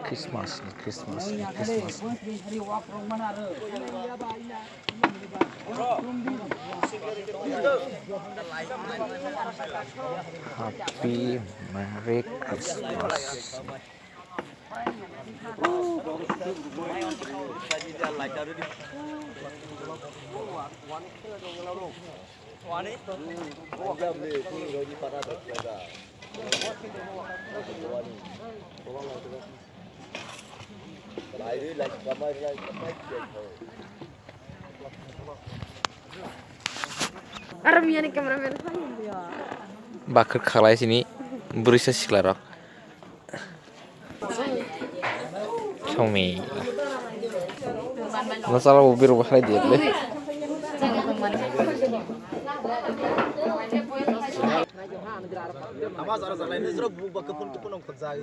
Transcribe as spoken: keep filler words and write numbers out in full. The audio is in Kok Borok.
Christmas ni, Christmas ni, Christmas ni. Happy Merry Christmas. Aro miyani cameraman hai ya. Bakar khalai sini burisa sikla rok. Songmi. Masala ubir ubah hai dia deh. Ama zara zara ini zara bu bakar pun tu pun ongkot zagi.